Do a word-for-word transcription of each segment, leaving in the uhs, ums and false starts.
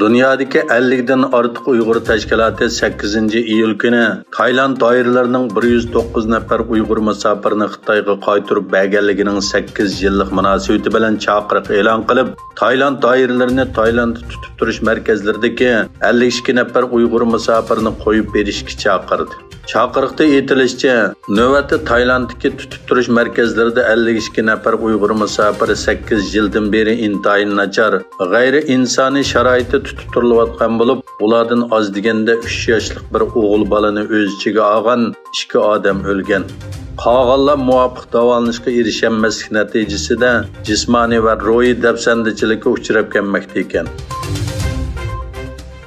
دۇنيادىكى ئەللىكتىن ئارتۇق ئۇيغۇر تەشكىلاتى سەككىزىنچى ئىيۇل كۈنى تايلاند دائىرىلىرىنىڭ بىر يۈز توققۇز نەپەر ئۇيغۇر مۇساپىرىنى خىتايغا قايتۇرۇپ بەرگەنلىكىنىڭ سەككىز يىللىق مۇناسىۋىتى بىلەن چاقىرىق ئېلان قىلىپ، تايلاند دائىرىلىرىنى تايلاندتا تۇتۇپ تۇرۇش مەركەزلىرىدىكى ئەللىك ئىككى نەپەر ئۇيغۇر مۇساپىرنى قويۇپ بېرىشكە چاقىردى. چاقىرىقتا ئېيتىلىشىچە، نۆۋەتتە تايلاندتىكى تۇتۇپ تۇرۇش مەركەزلىرىدە ئەللىك ئىككى نەپەر ئۇيغۇر مۇساپىرى سەككىز يىلدىن بېرى ئىنتايىن ناچار، غەيرىئىنسانىي شارائىتتا تۇتۇپ تۇرۇلۇۋاتقان بولۇپ، ئۇلاردىن ئاز دېگەندە ئۈچ ياشلىق بىر ئوغۇل بالىنى ئۆز ئىچىگە ئالغان ئىككى ئادەم ئۆلگەن. قالغانلار مۇۋاپىق داۋالىنىشقا ئېرىشەلمەسلىك نەتىجىسىدە جىسمانىي ۋە روھىي دەپسەندىچىلىككە ئۇچراپ كەلمەكتە ئىكەن.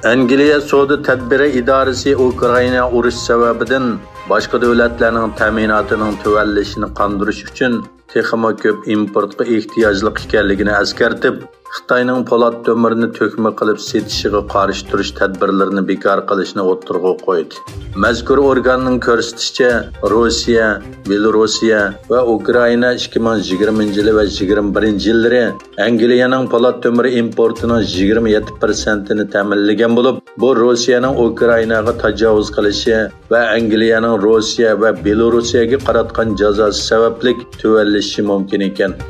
ئەنگلىيە سودا تەدبىرى ئىدارىسى ئۇكرائىنا ئۇرۇشى سەۋەبىدىن باشقا دۆلەتلەرنىڭ تەمىناتىنىڭ تۆۋەنلىشىنى قاندۇرۇش ئۈچۈن تېخىمۇ كۆپ ئىمپورتقا ئېھتىياجلىق ئىكەنلىكىنى ئەسكەرتىپ، خىتاينىڭ پولات تۆمۈرىنى تۆكمە قىلىپ سېتىشىغا قارشى تۇرۇش تەدبىرلىرىنى بىكار قىلىشنى ئوتتۇرىغا قويدى. مەزكۇر ئورگاننىڭ كۆرسىتىشىچە، روسىيە، بېلوروسىيە ۋە ئۇكرائىنا ئىككى مىڭ يىگىرمىنچى يىلى ۋە يىگىرمە بىرىنچى يىللىرى ئەنگلىيەنىڭ پولات تۆمۈرى ئىمپورتىنىڭ يىگىرمە يەتتە پىرسەنتىنى تەمىنلىگەن بولۇپ، بۇ روسىيەنىڭ ئۇكرائىناغا تاجاۋۇز قىلىشى ۋە ئەنگلىيەنىڭ روسىيە ۋە بېلوروسىيەگە قاراتقان جازاسى سەۋەبلىك تۆۋەنلىشىشى مۇمكىن ئىكەن.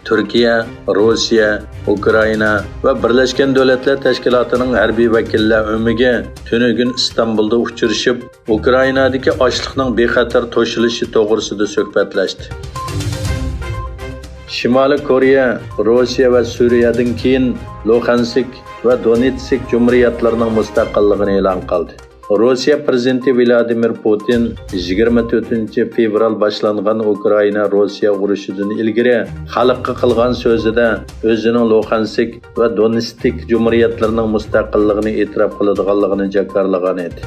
تۈركىيە، روسىيە، ئۇكرائىنا ۋە بىرلەشكەن دۆلەتلەر تەشكىلاتىنىڭ ھەربىي ۋەكىللەر ئۆمىكى تۈنۈگۈن ئىستانبۇلدا ئۇچرىشىپ، ئۇكرائىنادىكى ئاشلىقنىڭ بىخەتەر توشۇلۇشى توغرىسىدا سۆھبەتلەشتى. شىمالىي كورېيە روسىيە ۋە سۈرىيەدىن كېيىن لۇخانسك ۋە دونېتسك جۇمھۇرىيەتلىرىنىڭ مۇستەقىللىقىنى ئېلان قىلدى. روسىيە پىرېزىدېنتى ۋلادىمىر پۇتىن يىگىرمە تۆتىنچى فېۋرال باشلانغان ئۇكرائىنا روسىيە ئۇرۇشىدىن ئىلگىرى خەلققە قىلغان سۆزىدە ئۆزىنىڭ لۇخانسك ۋە دونېتسك جۇمھۇرىيەتلىرىنىڭ مۇستەقىللىقىنى ئېتىراپ قىلىدىغانلىقىنى جاكارلىغان ئىدى.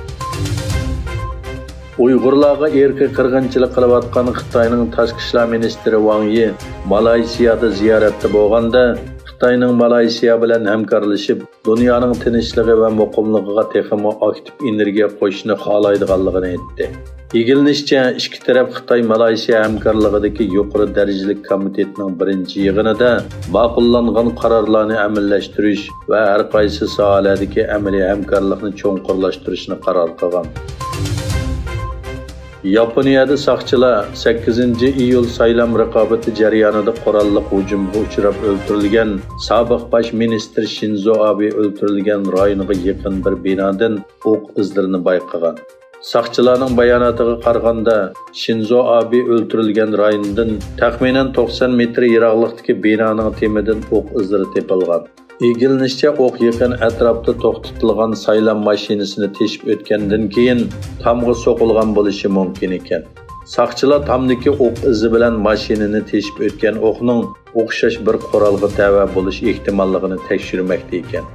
ئۇيغۇرلارغا ئىرقىي قىرغىنچىلىق قىلىۋاتقان خىتاينىڭ تاشقى ئىشلار مىنىستىرى ۋاڭ يى مالايسىيادا زىيارەتتە بولغاندا، خىتاينىڭ مالايسىيا بىلەن ھەمكارلىشىپ، دۇنيانىڭ تىنچلىقى ۋە مۇقىملىقىغا تېخىمۇ ئاكتىپ ئېنېرگىيە قوشۇشنى خالايدىغانلىقىنى ئېيتتى. ئىگىلىنىشىچە، ئىككى تەرەپ خىتاي-مالايسىيا ھەمكارلىقىدىكى يۇقىرى دەرىجىلىك كومىتېتنىڭ بىرىنچى يىغىنىدا ماقۇللانغان قارارلارنى ئەمەلىيلەشتۈرۈش ۋە ھەر قايسى ساھەلەردىكى ئەمەلىي ھەمكارلىقنى چوڭقۇرلاشتۇرۇشنى قارار قىلغان. ياپونىيەدە ساقچىلار سەككىزىنچى ئىيۇل سايلام رىقابىتى جەريانىدا قوراللىق ھۇجۇمغا ئۇچراپ ئۆلتۈرۈلگەن سابىق باش مىنىستىر شىنزو ئابې ئۆلتۈرۈلگەن رايونغا يېقىن بىر بىنادىن ئوق ئىزلىرىنى بايقىغان. ساقچىلارنىڭ باياناتىغا قارىغاندا، شىنزو ئابې ئۆلتۈرۈلگەن رايوندىن تەخمىنەن توقسان مېتىر يىراقلىقتىكى بىنانىڭ تېمىدىن ئوق ئىزلىرى تېپىلغان. ئىگىلىنىشىچە، ئوق يېقىن ئەتراپتا توختىتىلغان سايلام ماشىنىسىنى تېشىپ ئۆتكەندىن كېيىن تامغا سوقۇلغان بولۇشى مۇمكىن ئىكەن. ساقچىلار تامدىكى ئوق ئىزى بىلەن ماشىنىنى تېشىپ ئۆتكەن ئوقنىڭ ئوخشاش بىر قورالغا تەۋە بولۇش ئېھتىماللىقىنى تەكشۈرمەكتە ئىكەن.